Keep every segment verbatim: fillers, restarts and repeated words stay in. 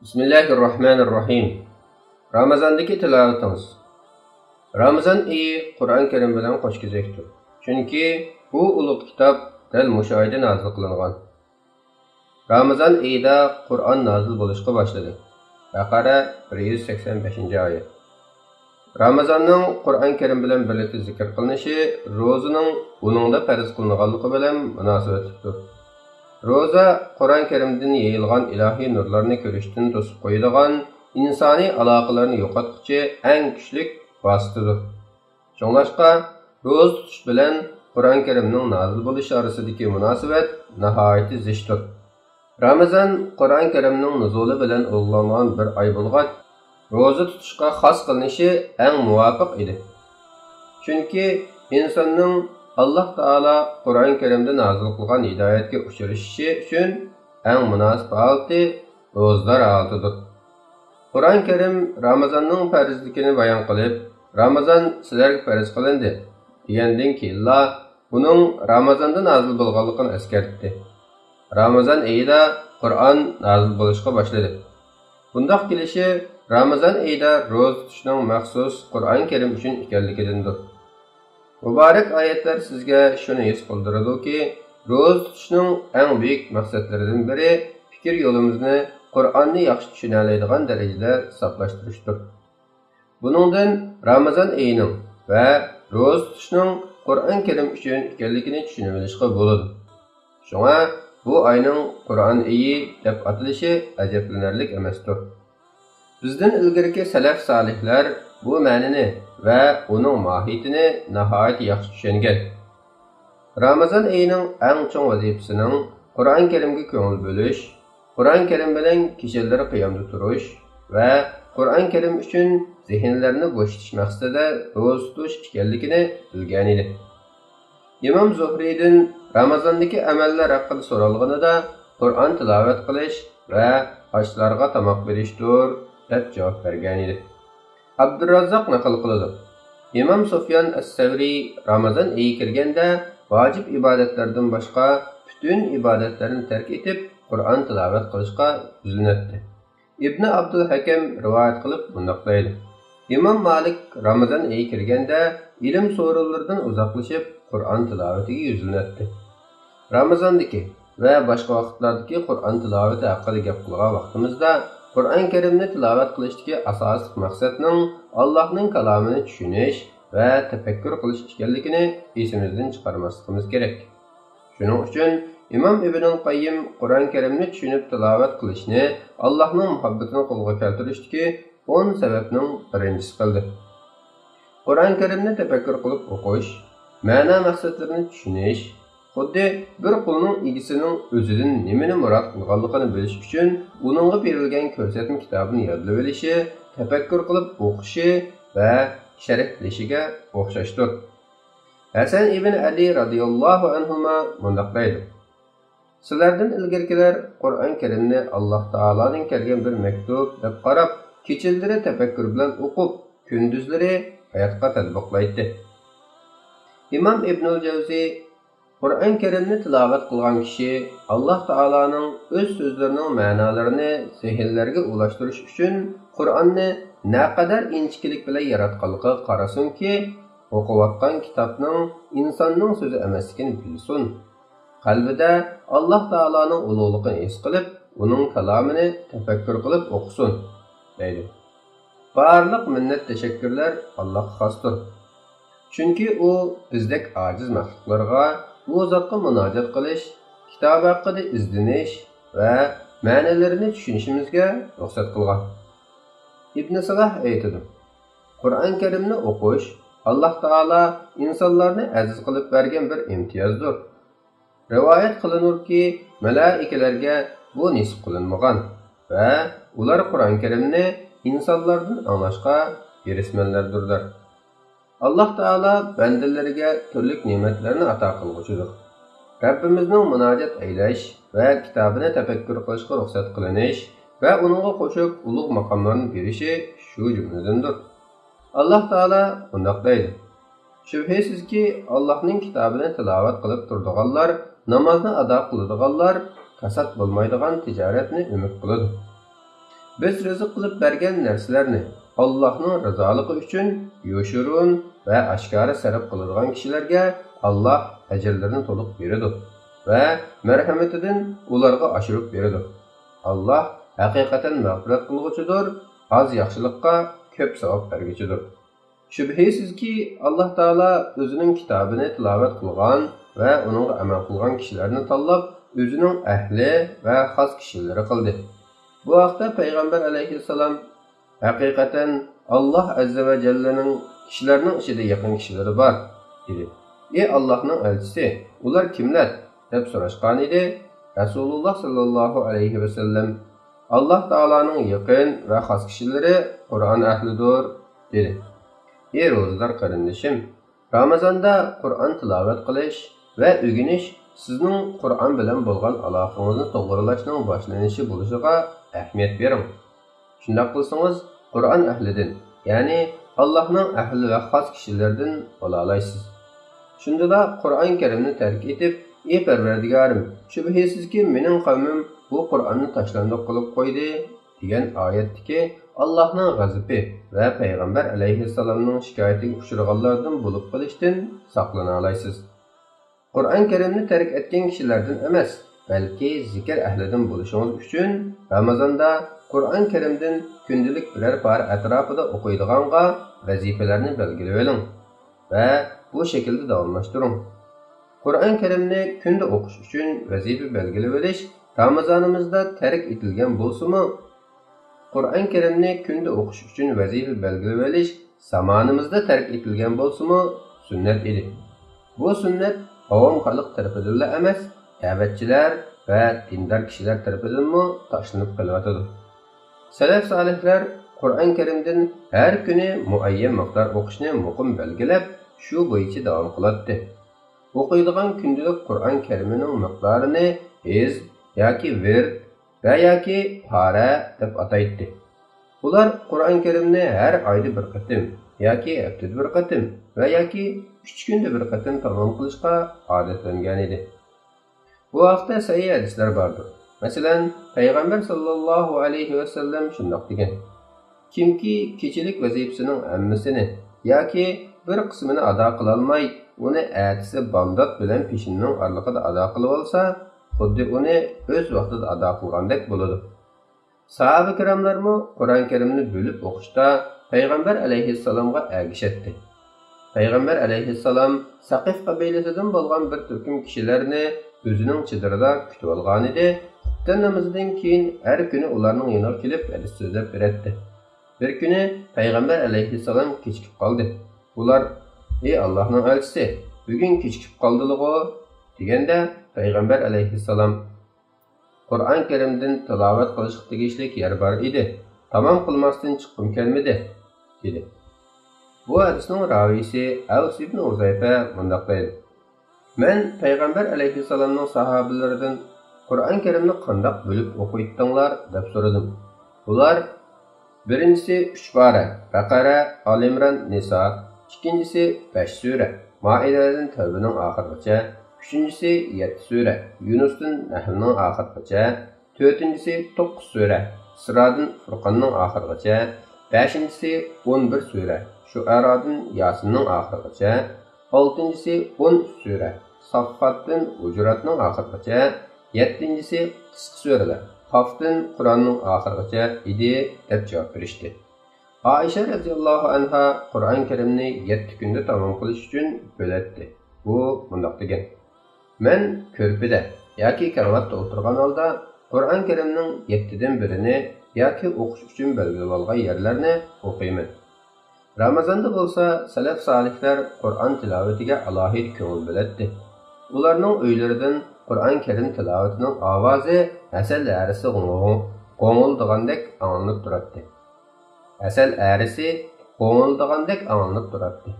بىسمىللاھىررەھمانىررەھىم. رامىزاندىكى تىلاۋىتىڭىز. رامىزان ئېيى قۇرئان كەرىم بىلەن قوش كېزەكتۇر. چۈنكى بۇ ئۇلۇغ كىتاب دەل مۇشۇ ئايدا نازىل قىلىنغان. رامىزان ئېيىدا قۇرئان نازىل بولۇشقا باشلىدى. بەقەرە، بىر يۈز سەكسەن بەشىنچى ئايەت. رامىزاننىڭ قۇرئان كەرىم بىلەن بىرلىكتە زىكىر قىلىنىشى روزىنىڭ ئۇنىڭدا پەرز قىلىنغانلىقى بىلەن مۇناسىۋەتلىكتۇر. روزا قۇرئان كەرىمدىن يېيىلغان ئىلاھىي نۇرلارنى كۆرۈشتىن توسۇپ قويىدىغان، ئىنسانىي ئالاقىلارنى يوقاتقۇچى ئەڭ كۈچلۈك ۋاسىتىدۇر. شۇڭلاشقا، روزا تۇتۇش بىلەن قۇرئان كەرىمنىڭ نازىل بولۇشى ئارىسىدىكى مۇناسىۋەت ناھايىتى زىچتۇر. رامىزان قۇرئان كەرىمنىڭ نۇزۇلى بىلەن ئۇلۇغلانغان بىر ئاي بولغاچ، روزا تۇتۇشقا خاس قىلىنىشى ئەڭ مۇۋاپىق ئىدى. چۈنكى ئىنساننىڭ ئاللاھ تائالا قۇرئان كەرىمدە نازىل قىلغان ھىدايەتكە ئۇچرىشىشى ئۈچۈن ئەڭ مۇناسىپ ھالىتى روزىدار ھالىتىدۇر. قۇرئان كەرىم رامىزاننىڭ پەرزلىكىنى بايان قىلىپ، «رامىزان سىلەرگە پەرز قىلىندى» دېگەندىن كېيىنلا، ئۇنىڭ رامىزاندا نازىل بولغانلىقىنى ئەسكەرتتى. رامىزان ئېيىدا قۇرئان نازىل بولۇشقا باشلىدى. بۇنداق كېلىشى رامىزان ئېيىدا روزا تۇتۇشنىڭ مەخسۇس قۇرئان كەرىم ئۈچۈن ئىكەنلىكىدىندۇر. مۇبارەك ئايەتلەر سىزگە شۇنى ھېس قىلدۇرىدۇكى، روزا تۇتۇشنىڭ ئەڭ بۈيۈك مەقسەتلىرىدىن بىرى پىكىر يولىمىزنى، قۇرئاننى ياخشى چۈشىنەلەيدىغان دەرىجىدە ساپلاشتۇرۇشتۇر. بۇنىڭدىن رامىزان ئېيىنىڭ ۋە روزا تۇتۇشنىڭ قۇرئان كەرىم ئۈچۈن ئىكەنلىكىنى چۈشىنىۋېلىشقا بولىدۇ. شۇڭا بۇ ئاينىڭ قۇرئان ئېيى دەپ ئاتىلىشى ئەجەبلىنەرلىك ئەمەستۇر. بىزدىن ئىلگىرىكى سەلەف سالىھلار بۇ مەنىنى ۋە ئۇنىڭ ماھىيىتىنى ناھايىتى ياخشى چۈشەنگەن. رامىزان ئېيىنىڭ ئەڭ چوڭ ۋەزىپىسىنىڭ قۇرئان كەرىمگە كۆڭۈل بۆلۈش، قۇرئان كەرىم بىلەن كېچىلىرى قىيامدا تۇرۇش ۋە قۇرئان كەرىم ئۈچۈن زېھىنلەرنى بوشىتىش مەقسىتىدە روزا تۇتۇش ئىكەنلىكىنى بىلگەنىدى. ئىمام زۇھرىدىن رامىزاندىكى ئەمەللەر ھەققىدە سورالغىنىدا، «قۇرئان تىلاۋەت قىلىش ۋە ئاچلارغا تاماق بېرىشتۇر» دەپ جاۋاب بەرگەنىدى. ئابدۇراززاق نەقىل قىلىدۇ. ئىمام سۇفيان ئەس-سەۋرى رامىزان ئېيى كىرگەندە، ۋاجىپ ئىبادەتلەردىن باشقا پۈتۈن ئىبادەتلەرنى تەرك ئېتىپ، قۇرئان تىلاۋەت قىلىشقا يۈزلىنەتتى. ئىبنى ئابدۇلھەكەم رىۋايەت قىلىپ مۇنداق دەيدۇ: ئىمام مالىك رامىزان ئېيى كىرگەندە، ئىلىم سورۇنلىرىدىن ئۇزاقلىشىپ، قۇرئان تىلاۋىتىگە يۈزلىنەتتى. رامىزاندىكى ۋە باشقا ۋاقىتلاردىكى قۇرئان تىلاۋىتى ھەققىدە گەپ قىلغان ۋاقتىمىزدا، قۇرئان كەرىمنى تىلاۋەت قىلىشتىكى ئاساسلىق مەقسەتنىڭ ئاللاھنىڭ كالامىنى چۈشىنىش ۋە تەپەككۇر قىلىش ئىكەنلىكىنى ئېسىمىزدىن چىقارماسلىقىمىز كېرەك. شۇنىڭ ئۈچۈن ئىمام ئىبنۇل قەييىم قۇرئان كەرىمنى چۈشىنىپ تىلاۋەت قىلىشنى ئاللاھنىڭ مۇھەببىتىنى قولغا كەلتۈرۈشتىكى ئون سەۋەبنىڭ بىرىنچىسى قىلدى. قۇرئان كەرىمنى تەپەككۇر قىلىپ ئوقۇش، مەنە مەقسەتلىرىنى چۈشىنىش، خۇددى بىر قۇلنىڭ ئىگىسىنىڭ ئۆزىدىن نېمىنى مۇراد قىلغانلىقىنى بىلىش ئۈچۈن ئۇنىڭغا بېرىلگەن كۆرسەتمە كىتابىنى يادلىۋېلىشى، تەپەككۇر قىلىپ ئوقۇشى ۋە شەرھلىشىگە ئوخشاشتۇر. ھەسەن ئىبن ئەلى رەزىياللاھۇ ئەنھۇما مۇنداق دەيدۇ: سىلەردىن ئىلگىرىكىلەر قۇرئان كەرىمنى ئاللاھ تائالادىن كەلگەن بىر مەكتۇپ دەپ قاراپ، كېچىلىرى تەپەككۇر بىلەن ئوقۇپ، كۈندۈزلىرى ھاياتقا تەتبىقلايتتى. ئىمام ئىبنۇل جەۋزى قۇرئان كەرىمنى تىلاۋەت قىلغان كىشى ئاللاھ تائالانىڭ ئۆز سۆزلىرىنىڭ مەنالىرىنى زېھىنلەرگە ئۇلاشتۇرۇش ئۈچۈن قۇرئاننى نەقەدەر ئىنچىكىلىك بىلەن ياراتقانلىقىغا قارىسۇنكى، ئوقۇۋاتقان كىتابنىڭ ئىنساننىڭ سۆزى ئەمەسلىكىنى بىلسۇن. قەلبىدە ئاللاھ تائالانىڭ ئۇلۇغلۇقىنى ھېس قىلىپ، ئۇنىڭ كالامىنى تەپەككۇر قىلىپ ئوقۇسۇن، دەيدۇ. بارلىق مىننەت تەشەككۈرلەر ئاللاھقا خاستۇر. چۈنكى ئۇ بىزدەك ئاجىز مەخلۇقلارغا ئۇ زاتقا مۇناجات قىلىش، كىتابى ھەققىدە ئىزدىنىش ۋە مەنىلىرىنى چۈشىنىشىمىزگە رۇخسەت قىلغان. ئىبن سالاھ ئېيتىدۇ: قۇرئان كەرىمنى ئوقۇش ئاللاھ تائالا ئىنسانلارنى ئەزىز قىلىپ بەرگەن بىر ئىمتىيازدۇر. رىۋايەت قىلىنۇركى، مەلائىكىلەرگە بۇ نېسىپ قىلىنمىغان ۋە ئۇلار قۇرئان كەرىمنى ئىنسانلاردىن ئاڭلاشقا ھېرىسمەنلەردۇرلار. ئاللاھ تائالا بەندىلىرىگە تۈرلۈك نېمەتلەرنى ئاتا قىلغۇچىدۇر. رەببىمىزنىڭ مۇناجات ئەيلەش ۋە كىتابىنى تەپەككۇر قىلىشقا رۇخسەت قىلىنىش ۋە ئۇنىڭغا قوشۇپ ئۇلۇغ ماقاملارنى بېرىشى شۇ جۈملىدىندۇر. ئاللاھ تائالا مۇنداق دەيدۇ: شۈبھىسىزكى، ئاللاھنىڭ كىتابىنى تىلاۋەت قىلىپ تۇرىدىغانلار، نامازنى ئادا قىلىدىغانلار كاسات بولمايدىغان تىجارەتنى ئۈمىد قىلىدۇ. بىز رىزىق قىلىپ بەرگەن نەرسىلەرنى ئاللاھنىڭ رىزالىقى ئۈچۈن يوشۇرۇن ۋە ئاشكارا سەرپ قىلىدىغان كىشىلەرگە ئاللاھ ئەجىرلىرىنى تولۇق بېرىدۇ ۋە مەرھەمىتىدىن ئۇلارغا ئاشۇرۇپ بېرىدۇ. ئاللاھ ھەقىقەتەن مەغپىرەت قىلغۇچىدۇر، ئاز ياخشىلىققا كۆپ ساۋاب بەرگۈچىدۇر. شۈبھىسىزكى، ئاللاھ تائالا ئۆزىنىڭ كىتابىنى تىلاۋەت قىلغان ۋە ئۇنىڭغا ئەمەل قىلغان كىشىلەرنى تاللاپ، ئۆزىنىڭ ئەھلى ۋە خاس كىشىلىرى قىلدى. بۇ ھەقتە پەيغەمبەر ئەلەيھىسسالام، ھەقىقەتەن، ئاللاھ ئەززە ۋە جەللىنىڭ كىشىلەرنىڭ ئىچىدە يېقىن كىشىلىرى بار، دېدى. ئى ئاللاھنىڭ ئەلچىسى، ئۇلار كىملەر؟ دەپ سوراشقانىدى. رەسۇلۇللاھ ساللاللاھۇ ئەلەيھى ۋەسەللەم، ئاللاھ تائالانىڭ يېقىن ۋە خاس كىشىلىرى قۇرئان ئەھلىدۇر، دېدى. ئى روزىدار قېرىندىشىم، رامازاندا قۇرئان تىلاۋەت قىلىش ۋە ئۆگىنىش سىزنىڭ قۇرئان بىلەن بولغان ئالاقىڭىزنى توغرىلاشنىڭ باشلىنىشى بولۇشىغا ئەھمىيەت بېرىڭ. شۇنداق قىلسىڭىز، قۇرئان ئەھلىدىن، يەنى ئاللاھنىڭ ئەھلى ۋە خاس كىشىلىرىدىن بولالايسىز. شۇندىلا قۇرئان كەرىمنى تەرك ئېتىپ، ئى پەرۋەردىگارىم، شۈبھىسىزكى، مېنىڭ قەۋمىم بۇ قۇرئاننى تاشلاندۇق قىلىپ قويدى، دېگەن ئايەتتىكى ئاللاھنىڭ غەزىپى ۋە پەيغەمبەر ئەلەيھىسسالامنىڭ شىكايىتىگە ئۇچرىغانلاردىن بولۇپ قېلىشتىن ساقلىنالايسىز. قۇرئان كەرىمنى تەرك ئەتكەن كىشىلەردىن ئەمەس، بەلكى زىكىر ئەھلىدىن بولۇشىڭىز ئۈچۈن رامازاندا قۇرئان كەرىمدىن كۈندىلىك بىرەر پارە ئەتراپىدا ئوقۇيدىغانغا ۋەزىپىلەرنى بەلگىلىۋېلىڭ ۋە بۇ شەكىلدە داۋاملاشتۇرۇڭ. قۇرئان كەرىمنى كۈندە ئوقۇش ئۈچۈن ۋەزىپە بەلگىلىۋېلىش رامازانىمىزدا تەرك ئېتىلگەن بولسىمۇ، قۇرئان كەرىمنى كۈندە ئوقۇش ئۈچۈن ۋەزىپە بەلگىلىۋېلىش زامانىمىزدا تەرك ئېتىلگەن بولسىمۇ سۈننەت ئىدى. بۇ سۈننەت ئاۋام خەلق تەرىپىدىنلا ئەمەس، دەۋەتچىلەر ۋە دىندار كىشىلەر تەرىپىدىنمۇ تاشلىنىپ قېلىۋاتىدۇ. سەلەف سالىھلار قۇرئان كەرىمدىن ھەر كۈنى مۇئەييەن مىقدار ئوقۇشنى مۇقىم بەلگىلەپ، شۇ بويىچە داۋام قىلاتتى. ئوقۇيدىغان كۈندىلىك قۇرئان كەرىمىنىڭ مىقدارىنى ھىزب ياكى ۋىرد ۋە ياكى پارە دەپ ئاتايتتى. ئۇلار قۇرئان كەرىمنى ھەر ئايدا بىر قېتىم ياكى ھەپتىدە بىر قېتىم ۋە ياكى ئۈچ كۈندە بىر قېتىم تامام قىلىشقا ئادەتلەنگەنىدى. بۇ ھەقتە سەھىھ ھەدىسلەر باردۇر. مەسىلەن، پەيغەمبەر ساللاللاھۇ ئەلەيھى ۋەسەللەم شۇنداق دېگەن: كىمكى كېچىلىك ۋەزىپىسىنىڭ ھەممىسىنى ياكى بىر قىسمىنى ئادا قىلالماي، ئۇنى ئەتىسى بامدات بىلەن پېشىننىڭ ئارىلىقىدا ئادا قىلىۋالسا، خۇددى ئۇنى ئۆز ۋاقتىدا ئادا قىلغاندەك بولىدۇ. ساھابە كىراملارمۇ قۇرئان كەرىمنى بۆلۈپ ئوقۇشتا پەيغەمبەر ئەلەيھىسسالامغا ئەگىشەتتى. پەيغەمبەر ئەلەيھىسسالام سەقىف قەبىلىسىدىن بولغان بىر تۈركۈم كىشىلەرنى ئۆزىنىڭ چېدىرىدا كۈتۈۋالغانىدى. خۇپتەن نامىزىدىن كېيىن ھەر كۈنى ئۇلارنىڭ يېنىغا كېلىپ ھەدىس سۆزلەپ بېرەتتى. بىر كۈنى پەيغەمبەر ئەلەيھىسسالام كېچىكىپ قالدى. ئۇلار: «ئى ئاللاھنىڭ ئەلچىسى، بۈگۈن كېچىكىپ قالدىلىغۇ؟» دېگەندە، پەيغەمبەر ئەلەيھىسسالام: «قۇرئان كەرىمدىن تىلاۋەت قىلىشقا تېگىشلىك يەر بار ئىدى، تامام قىلماستىن چىققۇم كەلمىدى» دېدى. بۇ ھەدىسنىڭ راۋىيسى ئەۋس ئىبن ھۇزەيفە مۇنداق دەيدۇ: مەن پەيغەمبەر ئەلەيھىسسالامنىڭ ساھابىلىرىدىن «قۇرئان كەرىمنى قانداق بۆلۈپ ئوقۇيتتىڭلار؟» دەپ سورىدىم. ئۇلار: بىرىنچىسى ئۈچ پارە، بەقەرە، ئالىئىمران، نىسا. ئىككىنچىسى بەش سۈرە، مائىدەدىن تەۋبىنىڭ ئاخىرىغىچە. ئۈچىنچىسى يەتتە سۈرە، يۇنۇستىن نەھلنىڭ ئاخىرىغىچە. تۆتىنچىسى توققۇز سۈرە، ئىسرادىن فۇرقاننىڭ ئاخىرىغىچە. بەشىنچىسى ئون بىر سۈرە، شۇئەرادىن ياسىننىڭ ئاخىرىغىچە. ئالتىنچىسى ئون ئۈچ سۈرە، ساففاتتىن ھۇجۇراتنىڭ ئاخىرىغىچە. يەتتىنچىسى قىسقا سۈرىلەر، قافتىن قۇرئاننىڭ ئاخىرىغىچە ئىدى، دەپ جاۋاب بېرىشتى. ئائىشە رەزىياللاھۇ ئەنھا قۇرئان كەرىمنى يەتتە كۈندە تامام قىلىش ئۈچۈن بۆلەتتى. ئۇ مۇنداق دېگەن: مەن كۆرپىدە ياكى كارىۋاتتا ئولتۇرغان ھالدا قۇرئان كەرىمنىڭ يەتتىدىن بىرىنى ياكى ئوقۇش ئۈچۈن بەلگىلىۋالغان يەرلەرنى ئوقۇيمەن. رامازاندا بولسا سەلەف سالىھلار قۇرئان تىلاۋىتىگە ئالاھىدە كۆڭۈل بۆلەتتى. ئۇلارنىڭ ئۆيلىرىدىن قۇرئان كەرىم تىلاۋىتىنىڭ ئاۋازى ھەسەل ھەرىسى غوڭ-، غوڭۇلدىغاندەك ئاڭلىنىپ تۇراتتى. ھەسەل ھەرىسى غوڭۇلدىغاندەك ئاڭلىنىپ تۇراتتى.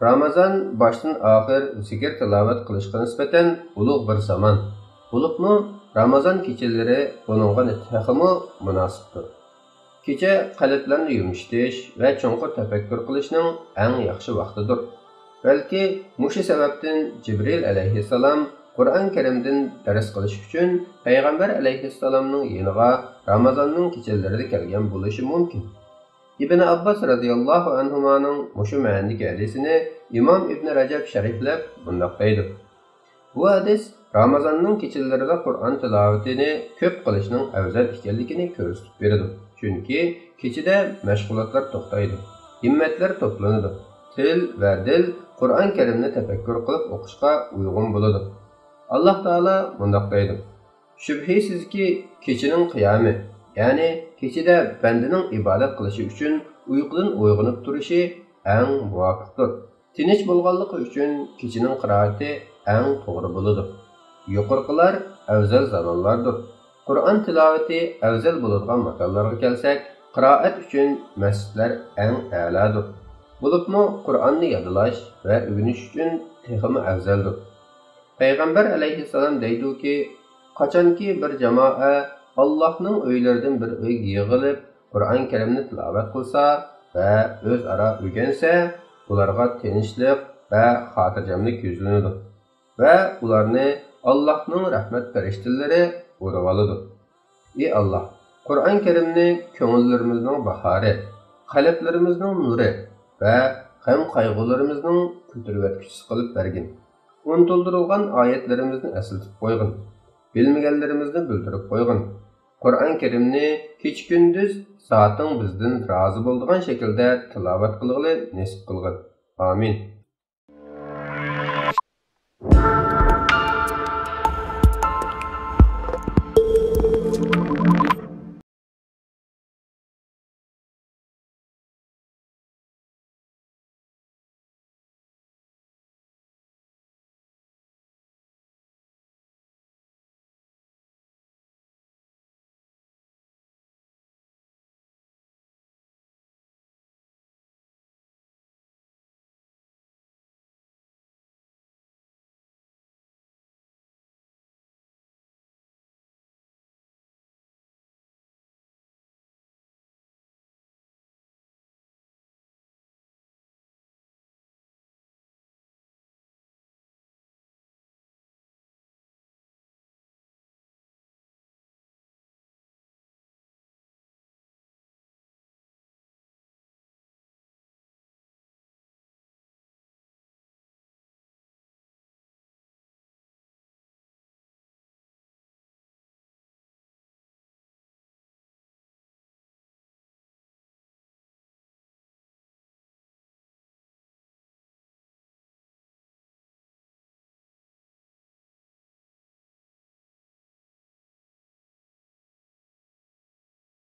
رامازان باشتىن ئاخىر زىكىر تىلاۋەت قىلىشقا نىسبەتەن ئۇلۇغ بىر زامان. بولۇپمۇ رامازان كېچىلىرى بۇنىڭغا تېخىمۇ مۇناسىپتۇر. كېچە قەلبلەرنى يۇمشىتىش ۋە چوڭقۇر تەپەككۇر قىلىشنىڭ ئەڭ ياخشى ۋاقتىدۇر. بەلكى مۇشۇ سەۋەبتىن جىبرىئىل ئەلەيھىسسالام قۇرئان كەرىمدىن دەرس قىلىش ئۈچۈن پەيغەمبەر ئەلەيھىسسالامنىڭ يېنىغا رامازاننىڭ كېچىلىرىدە كەلگەن بولۇشى مۇمكىن. ئىبن ئابباس رەزىياللاھۇ ئەنھۇمانىڭ مۇشۇ مەنىدىكى ھەدىسىنى ئىمام ئىبن رەجەب شەرھلەپ مۇنداق دەيدۇ: بۇ ھەدىس رامازاننىڭ كېچىلىرىدە قۇرئان تىلاۋىتىنى كۆپ قىلىشنىڭ ئەۋزەل ئىكەنلىكىنى كۆرسىتىپ بېرىدۇ. چۈنكى كېچىدە مەشغۇلاتلار توختايدۇ، ھىممەتلەر توپلىنىدۇ، تىل ۋە دىل قۇرئان كەرىمنى تەپەككۇر قىلىپ ئوقۇشقا ئۇيغۇن بولىدۇ. ئاللاھ تائالا مۇنداق دەيدۇ: شۈبھىسىزكى، كېچىنىڭ قىيامى، يەنى كېچىدە بەندىنىڭ ئىبادەت قىلىشى ئۈچۈن ئۇيقۇدىن ئويغىنىپ تۇرۇشى ئەڭ مۇۋاپىقتۇر. تىنچ بولغانلىقى ئۈچۈن كېچىنىڭ قىرائىتى ئەڭ توغرا بولىدۇ. يۇقىرىقىلار ئەۋزەل زامانلاردۇر. قۇرئان تىلاۋىتى ئەۋزەل بولىدىغان ماكانلارغا كەلسەك، قىرائەت ئۈچۈن مەسچىتلەر ئەڭ ئەلادۇر. بولۇپمۇ قۇرئاننى يادلاش ۋە ئۆگىنىش ئۈچۈن تېخىمۇ ئەۋزەلدۇر. پەيغەمبەر ئەلەيھىسسالام دەيدۇكى، قاچانكى بىر جامائە ئاللاھنىڭ ئۆيلىرىدىن بىر ئۆيگە يىغىلىپ، قۇرئان كەرىمنى تىلاۋەت قىلسا ۋە ئۆزئارا ئۆگەنسە، ئۇلارغا تىنچلىق ۋە خاتىرجەملىك يۈزلىنىدۇ ۋە ئۇلارنى ئاللاھنىڭ رەھمەت پەرىشتىلىرى ئورىۋالىدۇ. ئى ئاللاھ، قۇرئان كەرىمنى كۆڭۈللىرىمىزنىڭ باھارى، قەلبلىرىمىزنىڭ نۇرى ۋە غەم-قايغۇلىرىمىزنىڭ كۆتۈرۈۋەتكۈچىسى قىلىپ بەرگىن. ئۇنتۇلدۇرۇلغان ئايەتلىرىمىزنى ئەسلىتىپ قويغىن. بىلمىگەنلىرىمىزنى بىلدۈرۈپ قويغىن. قۇرئان كەرىمنى كېچە-كۈندۈز زاتىڭ بىزدىن رازى بولىدىغان شەكىلدە تىلاۋەت قىلغىلى نېسىپ قىلغىن. ئامىن.